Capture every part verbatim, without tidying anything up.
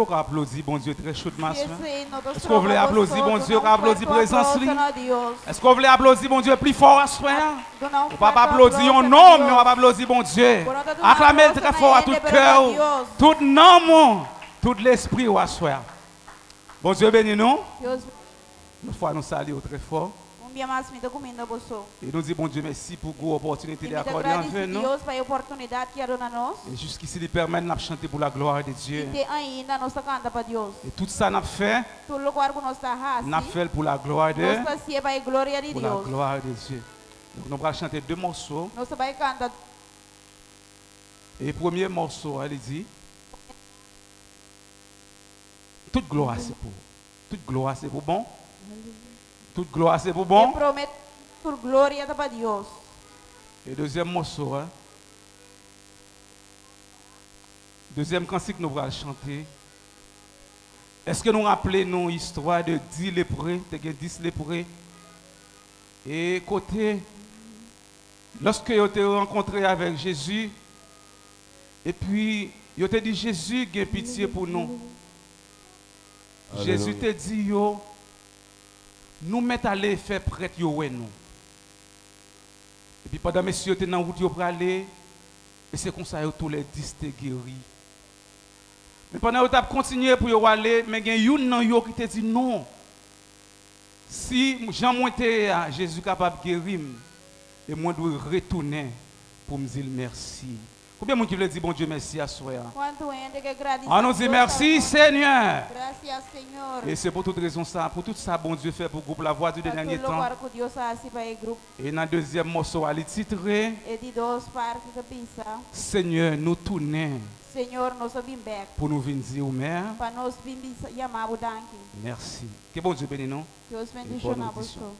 Ou ka aplodi Bondye trè cho demen aswè? Èske w vle aplodi Bondye? Ou ka aplodi prezans li? Èske w vle aplodi Bondye pli fò aswè a? Ou p ap aplodi yon nonm, men w ap aplodi Bondye. Aklame l trè fò a tout kè w, tout nanm ou, tout lespri w aswè a. Bondye beni nou. Yon fwa nou salye w trè fò. Un bien más mi documento boso. E nou di Bondye mèsi pou gwo opòtinite li akòde anvè nou. Deus pa oportunidad que ha dado a nos. E jiskisi li pèmèt n ap chante pou la glwa de Dye. Te ainda nos ta canta pa Dios. E tout sa n ap fè, Tudo lo cual nos ta hasi, n ap fè l pou la glwa de, nos ta sie pa gloria de Dios. Pou la glwa de Dye. Donk nou pral chante de mòso. Nos ta bai canta. E premye mòso a, li di, tout glwa se pou ou. Tout glwa se pou bon. Tout glwa se pou bon. E promete tur gloria ta pa Dios. E dezyèm mòso a, dezyèm kantik nou pral chante. Èske nou raple nou istwa de dis lepre? Te gen dis lepre. E kote, lòske yo te rankontre avèk Jezi, epi yo te di, Jezi, gen pitye pou nou. Jezi te di yo, nou mèt ale fè prèt yo wè nou. Epi pandan mesye yo te nan wout yo prale, e se konsa yo toulèdis te geri. Men pandan yo t ap kontinye pou yo ale, men gen youn nan yo ki te di, non. Si jan mwen te ye a, Jezi kapab geri m, e mwen dwe retounen pou m di l mèsi. Konbyen moun ki vle di Bondye mèsi aswè a? Ann nou di, mèsi, Senyè. E se pou tout rezon sa, pou tout sa Bondye fè pou gwoup La Voix du Dernier Temps. E nan dezyèm mòso a, li titre, Senyè, nou tounen pou nou vin di w mè. Mèsi. Ke Bondye beni nou. E bòn odisyon.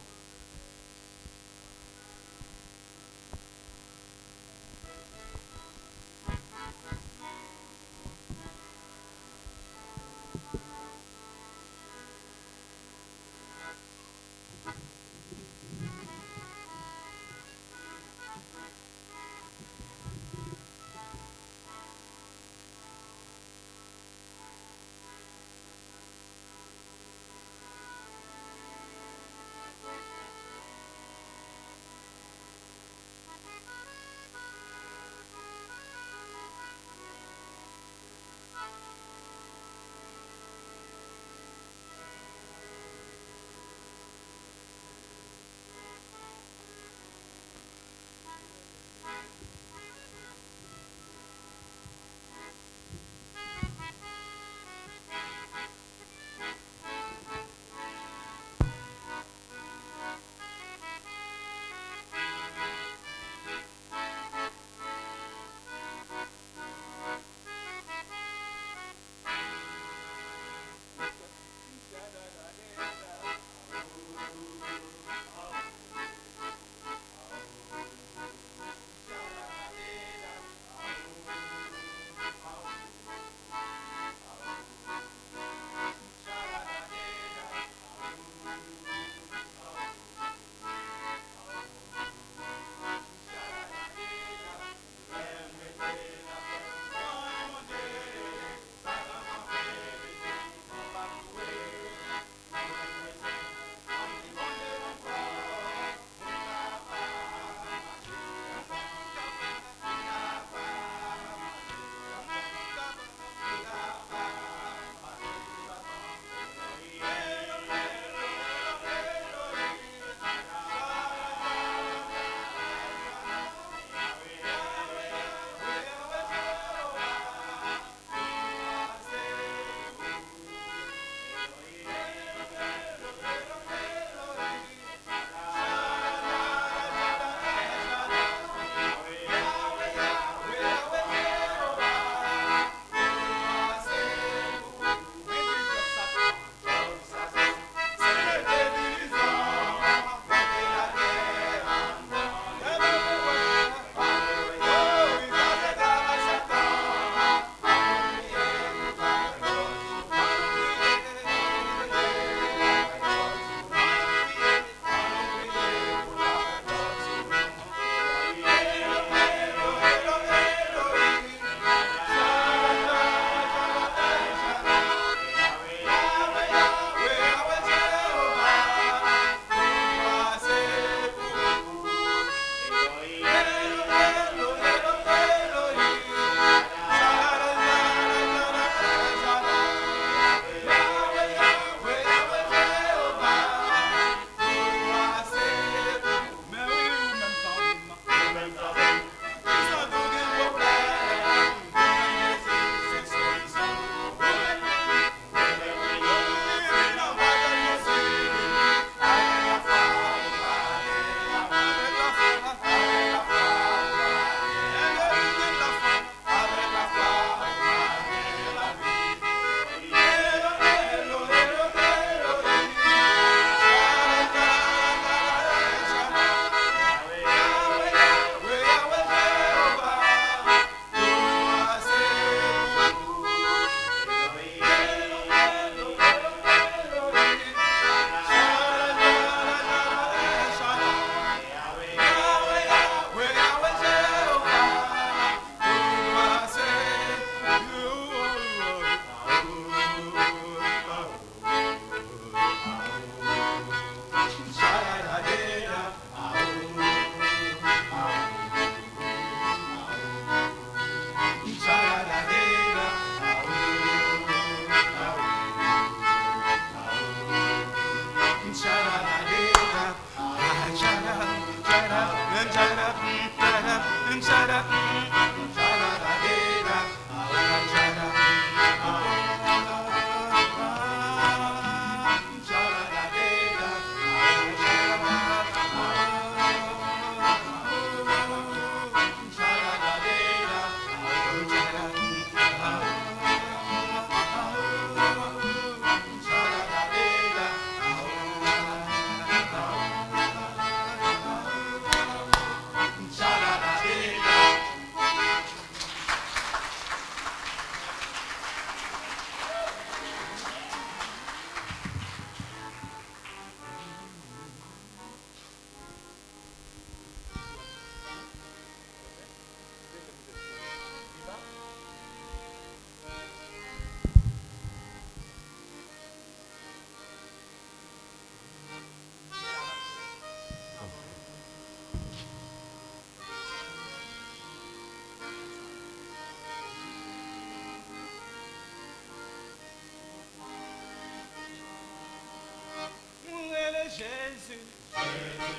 Jezi.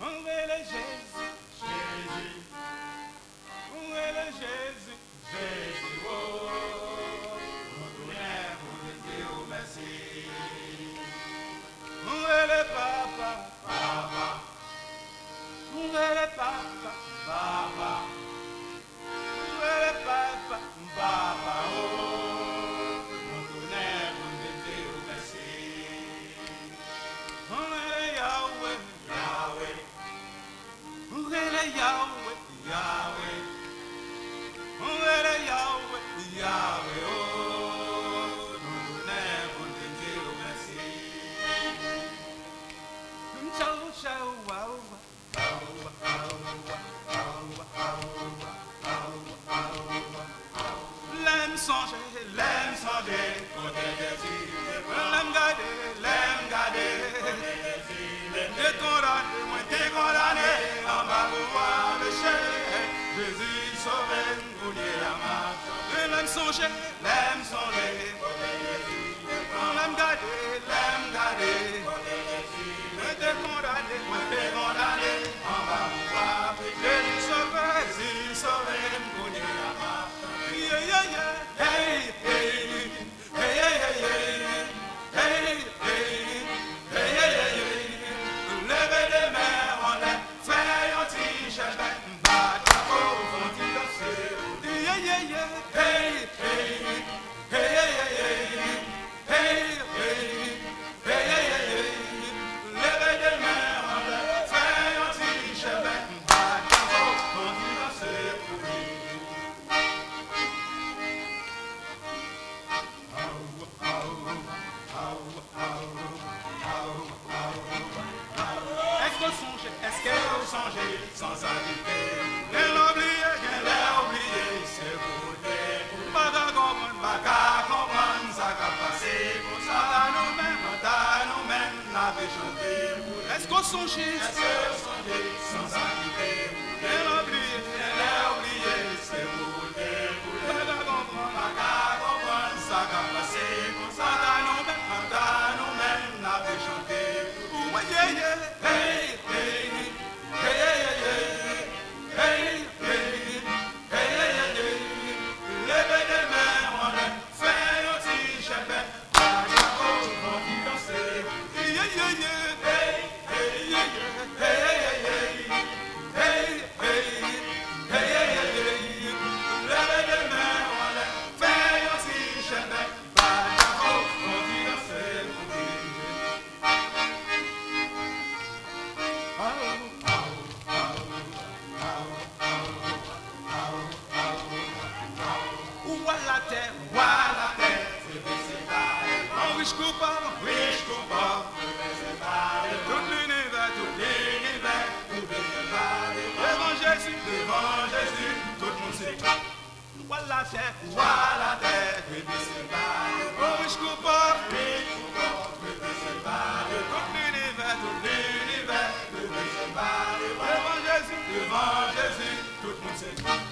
Ann rele Jezi. Jezi. Ann rele Jezi. Jezi, o, nou tounen pou n di w mèsi. Ann rele Papa. Papa. Ann rele Papa. Papa. Ann rele Papa. Papa, o, nou tounen pou n di w mèsi. Ann rele Yahweh. Yahweh. Ann rele Yahweh, Yahweh. Ann rele Yahweh, Yahweh, o, nou tounen pou n di w mèsi. Tchaw, tchaw, waw, waw. Lè m sonje, lè m sonje, kote Jezi te pran. Lè m gade, lè m gade, kote Jezi te pran. Te kondane, mwen te kondane anba pouvwa peche. Jezi sove m, kounye a m ap chante. Lè m sonje, lè m sonje, kote Jezi te pran. Lè m gade, lè m gade, kote Jezi te pran. Mwen te kondane, mwen te kondane anba pouvwa peche. Jezi sove, Jezi sove m, kounye a m ap chante. Yeah, yeah, yeah. Hey, hey, hey, hey, hey, hey, hey. Hey, hey, hey, hey, hey, hey, hey. Leve de men w anlè, fè yon ti chèlbè, bat chapo, fè yon ti danse. Yeah, yeah, yeah. Hey, hey, hey, hey, hey, hey, hey. Hey, hey, hey, hey, hey, hey. Leve de men w anlè, fè yon ti chèlbè, bat chapo, fè yon ti danse pou li. Èske w sonje, èske w sonje, san sa ki te, gen lè w bliye, gen lè w bliye, se pou te, pou pa ka konprann, pa ka konprann sa k ap pase konsa. Nan ta nou menm, nan ta nou menm, n ape chante pou li. Èske w sonje, èske w sonje, san sa ki te, gen lè w bliye, gen lè w bliye, se pou te, pou te, pa ka konprann, pa ka konprann sa k ap pase konsa. Nan ta nou menm, nan ta nou menm, n ape chante pou li. Hey, hey, hey, hey, hey, hey, hey. Hey, hey, hey, hey, hey, hey, hey. Leve de men w anlè, fè yon ti chèlbè, bat chapo, fè yon ti danse. Yeah, yeah, yeah. Hey, hey, hey, hey, hey, hey, hey, hey. Hey, hey, hey, hey, hey, hey, hey. Leve de men w anlè, fè yon ti chèlbè, bat chapo, fè yon ti danse pou li. Wa latè, wa latè, fè bese pale. An rich kou pòv, rich kou pòv, fè bese pale. Tout linivè, tout linivè, fè bese pale. Devan Jezi, devan Jezi, tout moun se. Wa latè, wa latè, fè bese pale. O rich kou pòv, rich kou pòv, fè bese pale. Tout linivè, tout linivè, fè bese pale. Devan Jezi, devan Jezi, tout moun se.